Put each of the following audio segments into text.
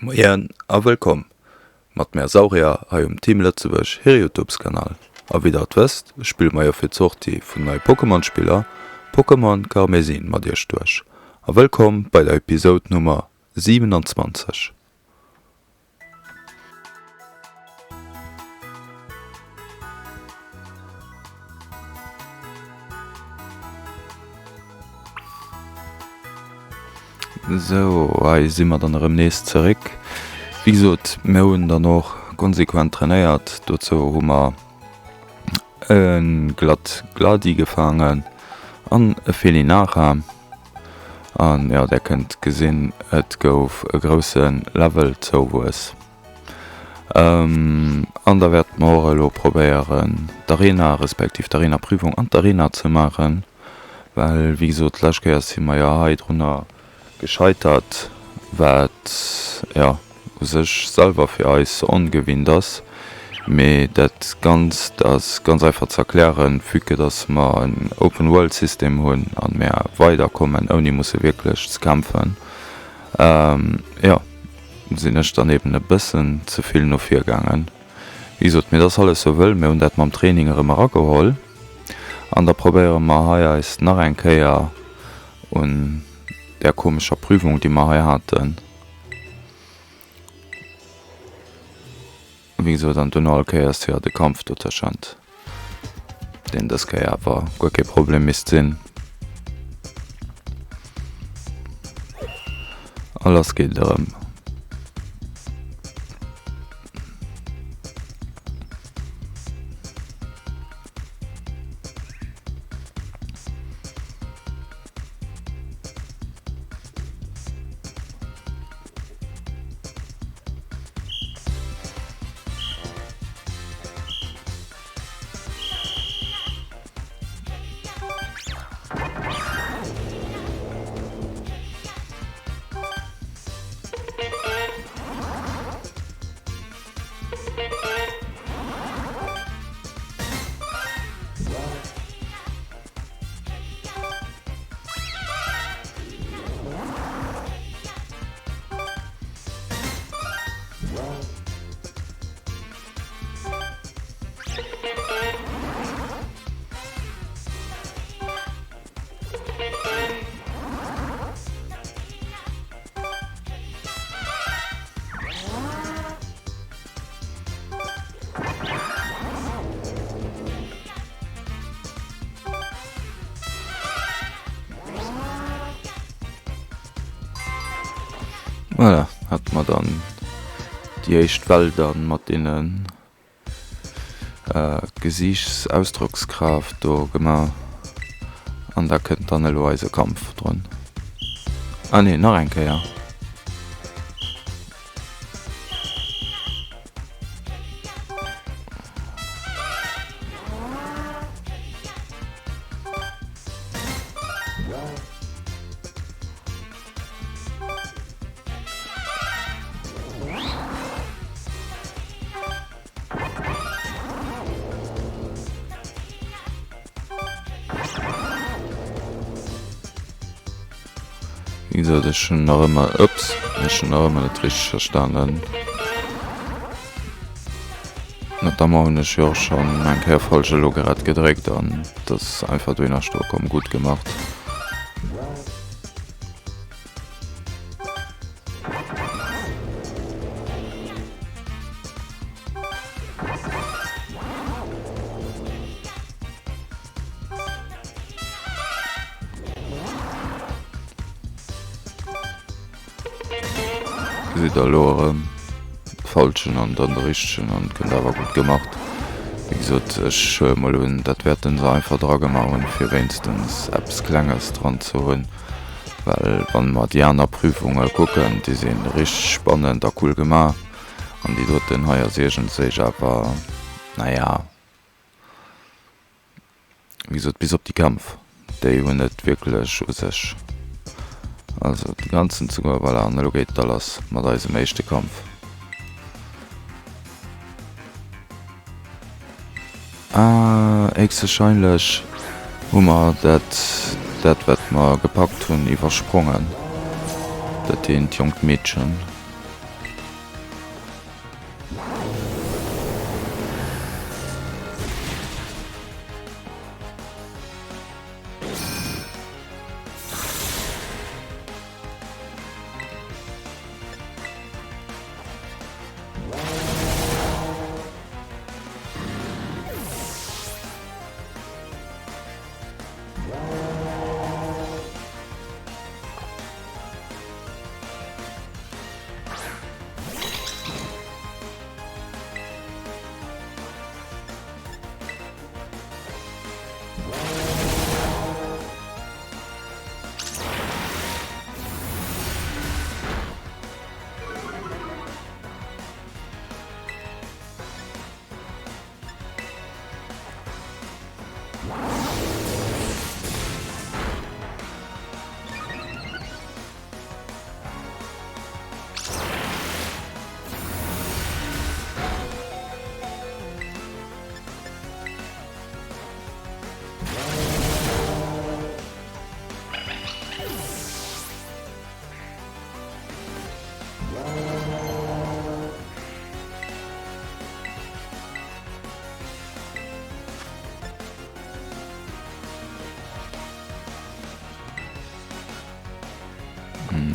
Moien a wëllkomm mat mär Saurier hei um Team Lëtzebuerg hire Youtubes Kanal. A wéi der et wësst, spille mer jo fir d'Sortie vun neie Pokémon Spiller Pokémon Karmesin mat iech duerch. A wëllkomm bei der Episode Nummer 27. Sou, hei si mer dann erëm nees zeréck. Wéi gesot, mir hunn dann och konsequent trainéiert. Dozou hu mer e glatt Gladi gefaangen an e Felinara. An jo, där kënnt gesinn, et gouf e grousse Levelzouwuess. An da wäerte mer och elo probéieren, d'Arena, respektiv d'Arena-Prüfung an d'Arena ze maachen, well wéi gesot, d'lescht Kéier si mer jo hei drunner gescheitert, wat jo u sech selwer fir eis ongewinnt ass. Mee dat Ganzt ass ganz einfach ze erklären, vue que dass mer en Open-World-System hunn a mer weiderkommen, ouni musse wierklech ze kämpfen. Jo. Sinn ech dann eben e bëssen ze vill no vir gaangen. Wéi gesot, mee et ass alles sou wëll. Mir hunn dat mam Training erëm erageholl an da probéiere mer hei eis nach eng Kéier un där komescher Prüfung, déi mer hei haten. Wéi gesot, an duerno all Kéiers jo de Kampf dotëschent, deen dës Kéier awer guer kee Problem misst sinn. A lass geet et erëm. Voilà, hätte mer dann déi éischt Well dann mat deene Gesiichtsausdrockskraaft do gemaach. An da kënnt dann elo eise Kampf drun. Ah nee, nach eng Kéier. Wéi gesot, ech hunn nach ëmmer, ups, ech hunn nach ëmmer net richteg verstanen. Notamment hunn ech jo och schonn eng Kéier falsch elo grad gedréckt an et ass einfach dohinner stoe komm. Gutt gemacht. Gesitt der elo erëm de falschen an dann de richtegen an et gëtt awer gutt gemacht. Wéi gesot, ech huele mol un, dat wäerten se einfach dra gemaach hunn, fir wéinstens eppes Klenges dran ze hunn, well wann mer déi aner Prüfunge kucken, déi si richteg spannend a cool gemaach an déi doten hei ass iergendwéi awer, naja. Wéi gesot, bis op déi Kämpf, déi hunn et wierklech u sech. Also de ganzen Zuger, voilà, an elo geet et da lass mat eisem éischte Kampf. Ah, héchstwahrscheinlech hu mer dat, dat wat mer gepackt hunn, iwwersprongen. Dat eent jonkt Meedchen.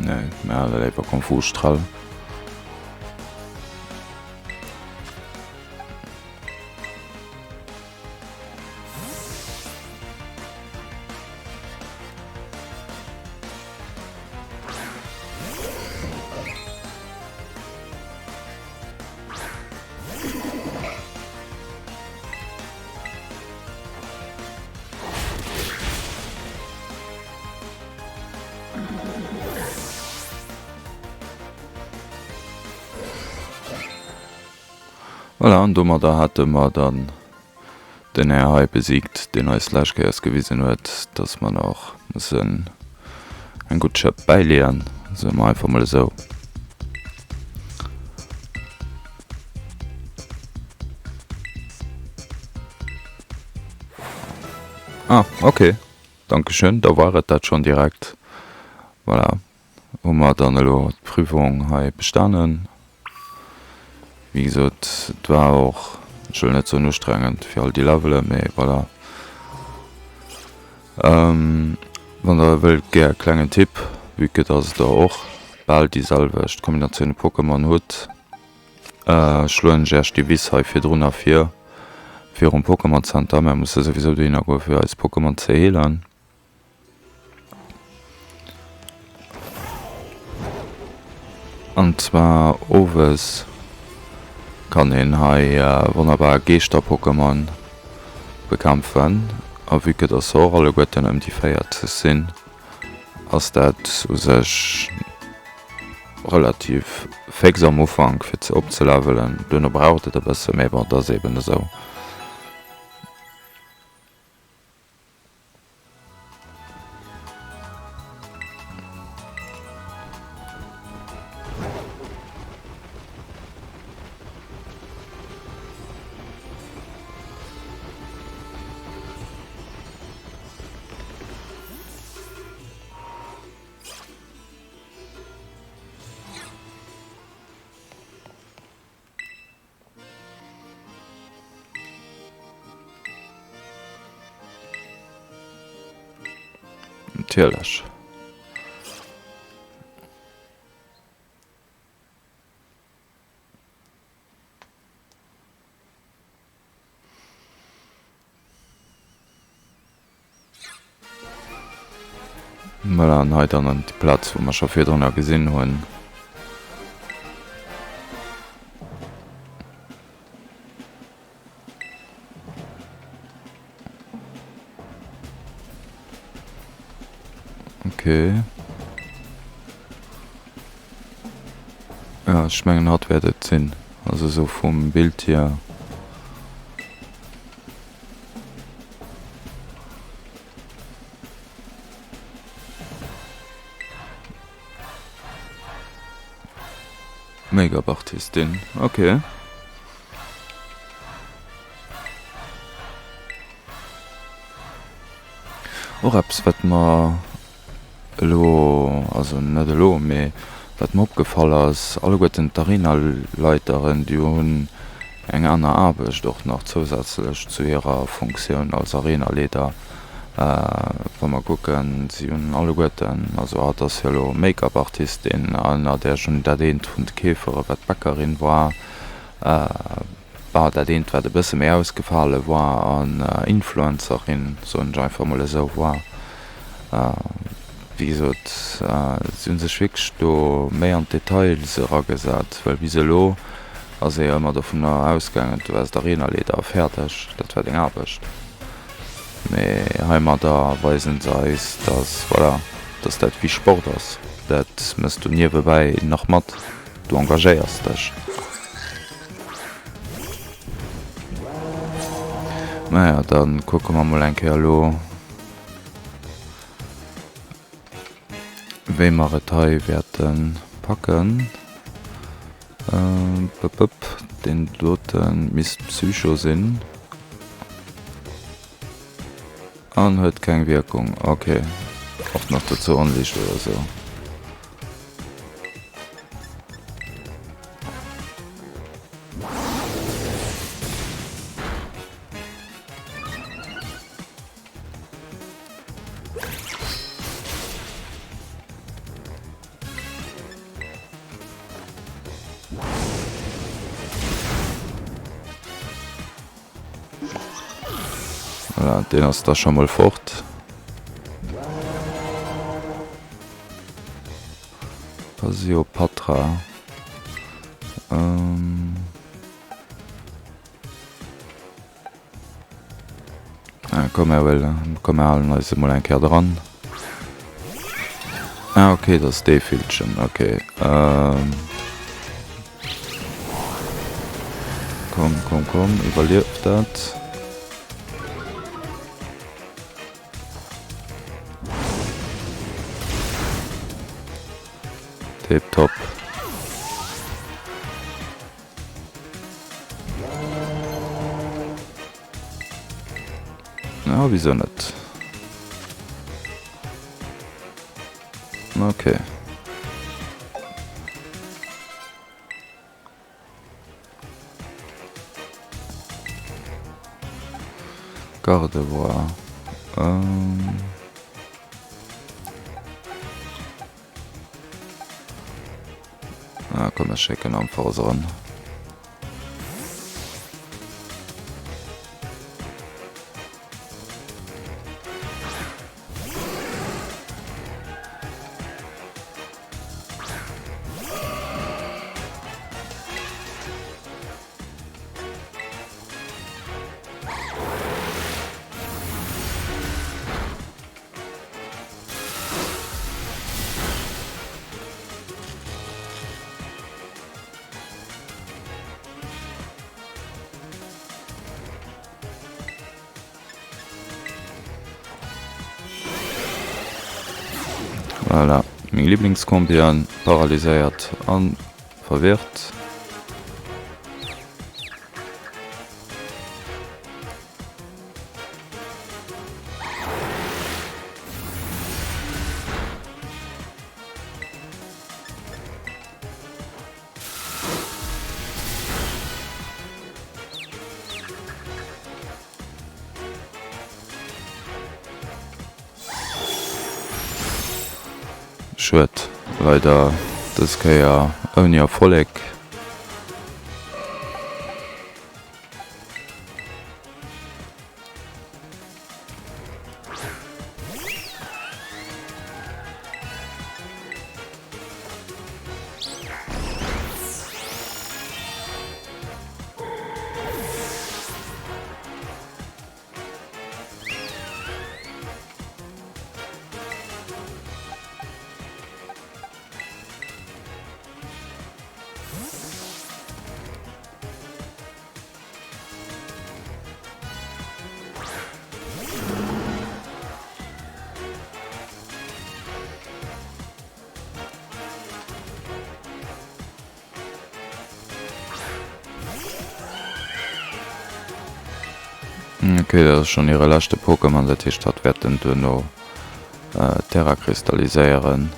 Nee, mir hale léiwer Konfusstrahl. Voilà, an domadder hate mer dann den Här hei besiegt, deen eis d'lescht Kéiers gewisen huet, dass mer nach mussen eng gutt Schëpp bäileeën, soe mer einfach mol esou. Ah, okay. Dankeschön, da war et dat schonn direkt. Voilà, hu mer dann elo d'Prüfung hei bestanen. Wéi gesot, et war och, ech wëll net soen ustrengend fir all déi Levelen, mee voilà. Wann der wëllt gär e klengen Tipp, vue que dass der och bal déi selwecht Kombinatioun u Pokémon hutt, schloen ech iech déi Wiss hei virdrunner vir, virum Pokémon Center. Mär musse souwisou dohinner goe fir eis Pokémon ze heelen. An zwar owes kann een hei wonnerbar Geeschter-Pokémon bekämpfen. A vue que dass se och alleguerten ëm déi 40 sinn, ass dat u sech relativ féx am Ufank fir ze opzelevelen. Duerno braucht et e bësse, mee bon, et ass eben esou. Natierlech. Voilà, an hei dann an déi Plaz, wou mer scho virdrunner gesinn hunn. Okay. Ja, ech mengen hatt wäert et sinn. Also esou vum Bild hier. Make-up-Artistin, okay. Och eppes wat mer elo, also net elo, mee wat mer opgefall ass, alleguerten d'Arenaleiteren, déi hunn eng aner Aarbecht och nach zousätzlech zu hirer Funktioun als Arenaleeder. Wa mer kucken, si hunn alleguerten, also hatt ass jo elo Make-up-Artistin, erënnert Iech un dat eent vun de Keefere wat Bäckerin war, Bah, dat eent wat e bësse méi ausgefale war an Influencerin, soen ech einfach mol esou, war. Wéi gesot, si hu sech wierklech do méi an d'Details eragesat, well bis elo ass ee jo ëmmer dovunner ausgaangen, du waars Arenaleeder a fäerdeg, dat war deng Aarbecht. Mee heimadder weisen se eis, dass, voilà, dass dat wéi Sport ass, dat mëss du niewebäi nach mat. Du engagéiers dech. Naja, dann kucke mer mol eng Kéier elo, wéi mer et hei wäerte packen. Bëp, bëp, deen dote misst Psycho sinn. An huet keng Wierkung, okay. Och nach dozou Onlicht oder sou. Voilà, deen ass da scho mol fort. Pasiopatra. Ähm. Ah, komm, mir well, komm, mir halen eis emol eng Kéier dran. Ah, okay, dat ass dee Villchen, okay. Ähm. Komm, komm, komm, iwwerlief dat. Tiptop. Ja, wieso net? Okay. Gardevoir. Ähm. Ah, komm, ech schécken Ampharos eran. Voilà, meng Lieblingskombien, paralyséiert an verwirrt. Schued, leider dës Kéier ouni Erfolleg. Ok, dat ass schonn hire leschte Pokémon, dat heescht hatt wäert en duerno terrakristalliséieren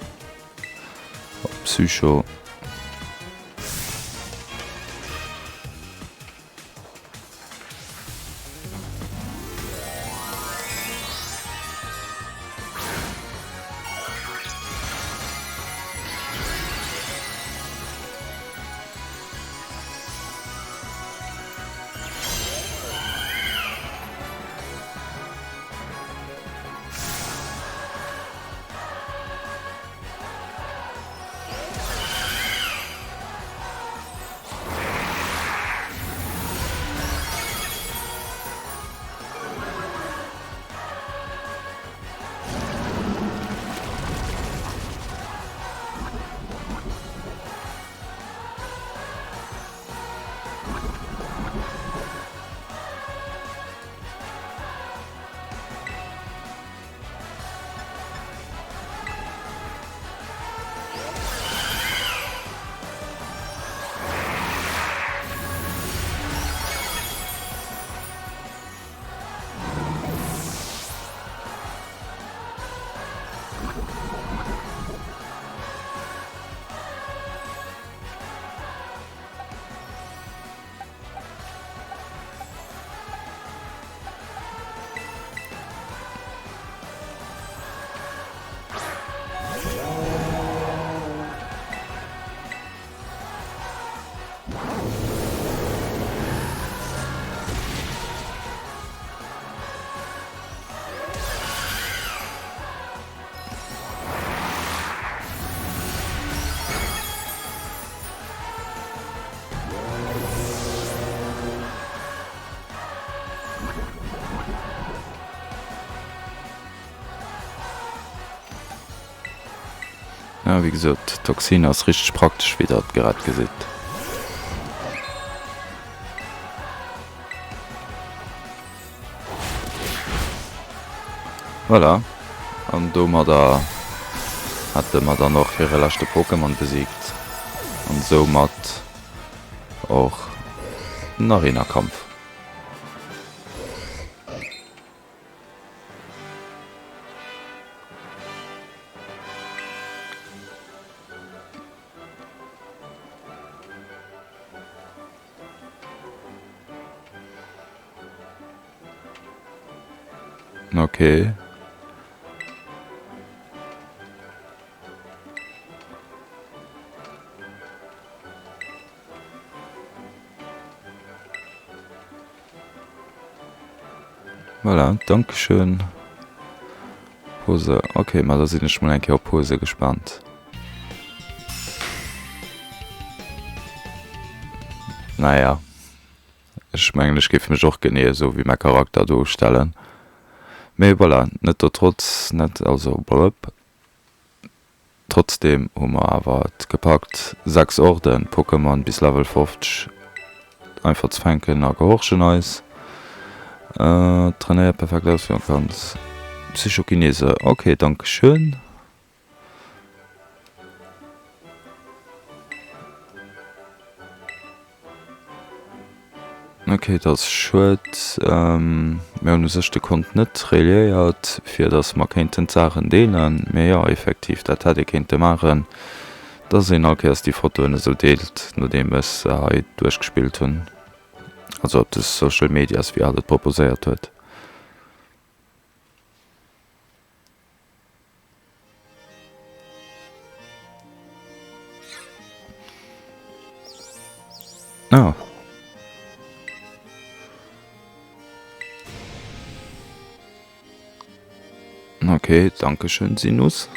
op Psycho. Ja, wéi gesot, Toxin ass richteg praktesch, wéi der et grad gesitt. Voilà, an domadder hätte mer dann och hire leschte Pokémon besiegt an soumat och den Arena-Kampf. Okay. Voilà, Dankeschön. Pose, okay, ma da sinn ech mol eng Kéier op Pose gespaant. Naja, ech mengen ech géif mech och genee esou wéi mäi Charakter do stellen. Mee voilà, net dotrotz, net, also blëpp. Trotzdem hu mer awer et gepackt 6 Orden Pokémon bis Level 50 einfach ze fänken a gehorchen eis. Trainéiert perfekt ausführen kanns. Psychokinese, ok dankeschön. Ok, dat ass schued. Mir hunn u sech de Kont net reliéiert, fir datt mer kéinten d'Saachen deelen. Mee jo, effektiv, dat hätt ee kéinte maachen, datt een all Kéiers déi Fotoen esou deelt, nodeem ech se hei duerchgespillt hunn, also op de Social Medias, wéi hatt et proposéiert huet. Ah. Okay, danke schön, Sinus.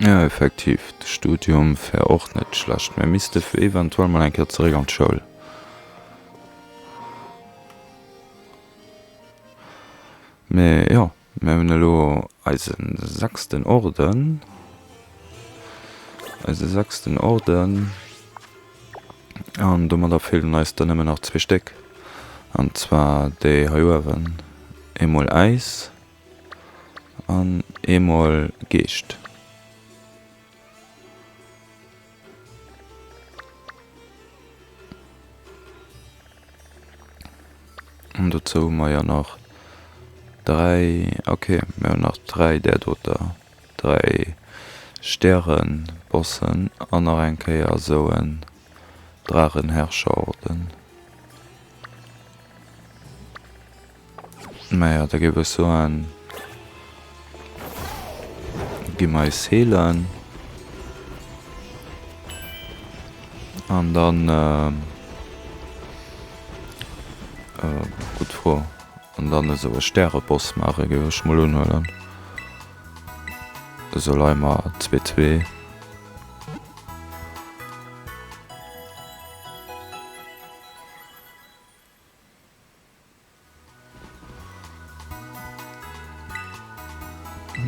Ja, effektiv, de Studium wär och net schlecht. Mir misste eventuell mol eng Kéier zeréck an d'Schoul. Mee jo, mir hunn elo eise sechsten Orden. Eise sechsten Orden. An domadder feelen eis der nëmmen nach zwee Stéck. An zwar déi hei uewen. Eemol Äis an eemol Geescht. An dozou hu mer jo nach 3, ok, mir hunn nach 3 där doter, 3 Stärenbossen an nach eng Kéier esou en Drachenherrscherorden. Naja, da géif ech soen, gi mer eis heelen. An dann, gutt Fro, an dann esou e Stäreboss maache géif ech mol unhuelen. Esou leie mer 2, 2.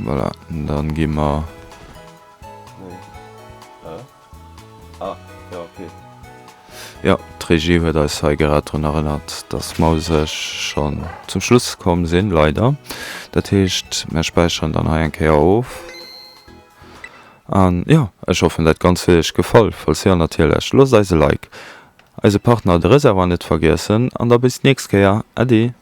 Voilà, dann gi mer. Ah, jo, okay. Jo, d'Regie huet eis hei grad drun erënnert, dass mer u sech schonn zum Schluss komm sinn, leider. Dat heescht, mer späicheren dann hei eng Kéier of. An jo, ech hoffen dat Ganzt huet iech gefall. Falls jo, natierlech, loosst eis e Like, eise Partner de Reservoir net vergiessen an da bis d'nächst Kéier. Äddi!